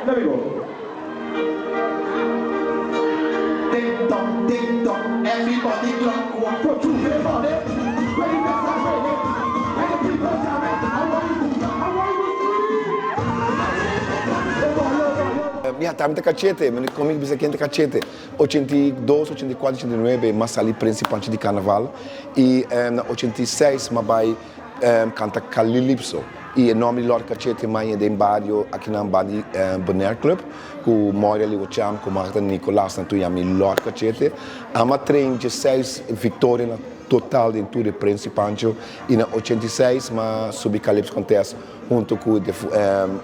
There we go. Ding dong, ding dong, everybody clock one for two, everybody. Ready, that's not ready. And the people jamming, I want you, I want you. Ya, tambe ta Cachete, mi con mi bisa ken ta Cachete. 82, 84, 89 m'a sali Prins y Pancho di Carnaval y na 86 m'a bay canta Calilipso y e nomber di Lord Cachete m'a haña den bario akinan banda di Bonaire Club cu Moira Liwocham cu Magda Nicolaas nan tur yami Lord Cachete. Amo a train diesseis victoria na total den tur e Prins y Pancho y na 86 m'a subi Calypso Contest hunto cu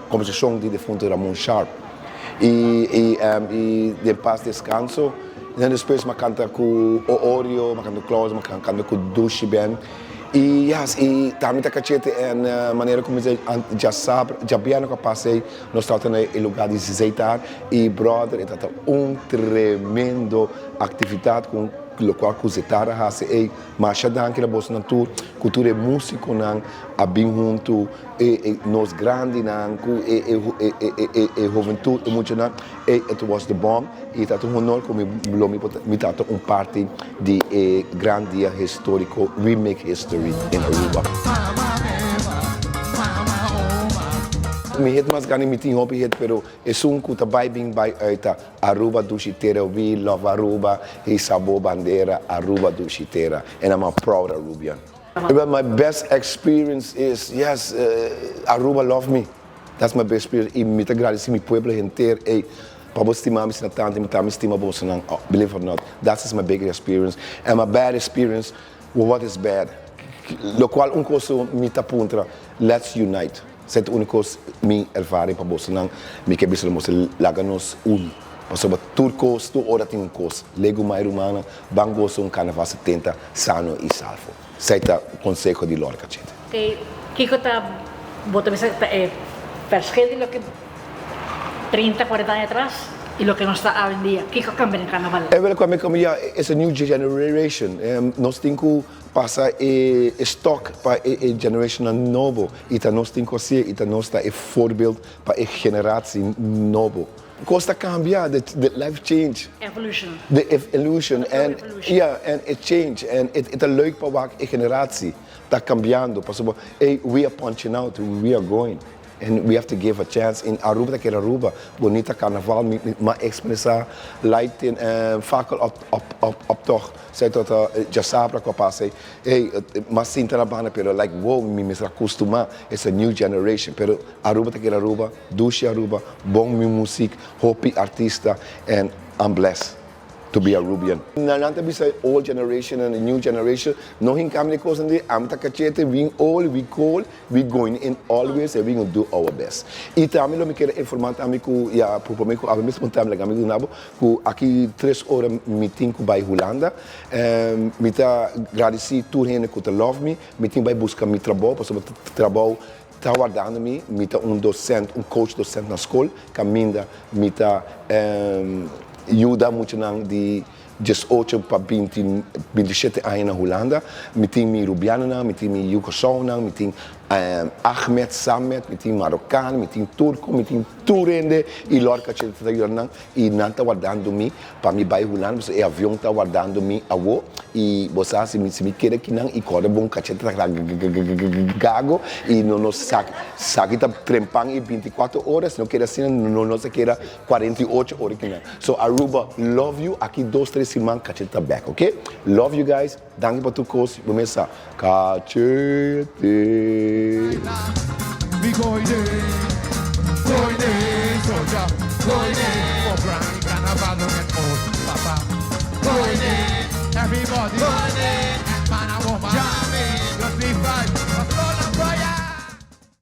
composición di defunto Ramon Sharp y y den paz descanso. Y despues m'a canta cu Oorio, m'a canta cu Claudia, m'a canta cu Dushi Band y yes y tambe ta Cachete en manera cu mi djasabra djabièrnè cu a pasa ey nos tabata na e lugar di Zeitar y brother e tabata un tremendo actividad cu locual cu Zetar a haci ey. Masha danki na bosonan tur ku tur e musikonan a bin huntu, e nos grandinan ku e huventut, e muchanan, ey it was the bomb y ta un honor ku mi lo mi por mi ta un parti di e gran dia historico We Make History in Aruba. Mi hit mas grandi mi tin hopi hit pero esun ku ta bai bin bai uit ta Aruba dushi tera we love Aruba hisa bo bandera Aruba dushi tera and I'm a proud Arubian. Well, my best experience is yes Aruba love me that's my best experience y mi ta gradeci mi pueblo henter ey pa bo stima mi asina tanto y mi tambe stima bosonan believe or not that is my biggest experience and my bad experience well what is bad locual un cos mi ta puntra let's unite. Esei ta úniko kos mi ervaring pa bosonan. Mi ke bisa boso laga nos uni. Pasobra tur kos, tur ora tin un kos. Legu mai rumannan, ban gosa un karnaval 70 sano i salvo. Esei ta konseho di Lord Cachete. Oke, kiko ta bo ta bisa ta e verschil di loke 30, 40 aña atras i loke nos ta awendia? Kiko a kambia den karnaval? E wèl ku mi ya es a new generation. Nos tin ku Pasa e stok pa e generationnan nobo y ta nos tin cu hacié y ta nos ta e voorbeeld pa e generatie nobo. Cos ta cambia, the life change. Evolution. The evolution and yeah and it change and e ta leuk pa wak e generatie ta cambiando pasobra ey we are punching out, we are going. And we have to give a chance in Aruba ta kere Aruba bonita carnaval mi mi a expresa lighting en fakkel op op op optocht sei tot djasabra cu a pasa ey hey mas sinta na banda pero like wow mi mester a costuma it's a new generation pero Aruba ta kere Aruba dushi Aruba bon mi music hopi artista and I'm blessed. To be Arubian. Nan ta bisa old generation and new generation no hinca mi den cosnan di ami ta cachete we old we cold we going in always and we gonna do our best y tambe lo mi kere informa tambe cu ya por prome cu awe mesmo time laga mi duna bo cu aki tres ora mi tin cu bay Hulanda mi ta gradici tur hende cu ta love mi mi tin bay busca mi trabou pasobra trabou ta wardando mi mi ta un docent un coach docent na school caminda mi ta yuda muchanan di 18 pa 20, 27 aña na Hulanda. Mi tin mi Rubianonan, mi tin mi Yucosounan, mi tin Ahmed, Samed, mi tin Marokano, mi tin Turco, mi tin tur hende y Lord Cachete ta yuda nan y nan ta wardando mi pa mi bay Hulanda pasobra e avion ta wardando mi awo y bo sa si mi si mi keda kinan y kòrda bon Cachete ta gago y no no sa sa ki ta trempan y 24 ora si no keda asina no no sa keda 48 ora kinan so Aruba love you aki dos tres siman Cachete ta back ok love you guys danki pa tur kos bo mes sa Cachete. Mi gooi den, gooi den, soja, gooi den, for grand carnaval no get old, papa. Gooi den, everybody, gooi den, man and woman, jamming.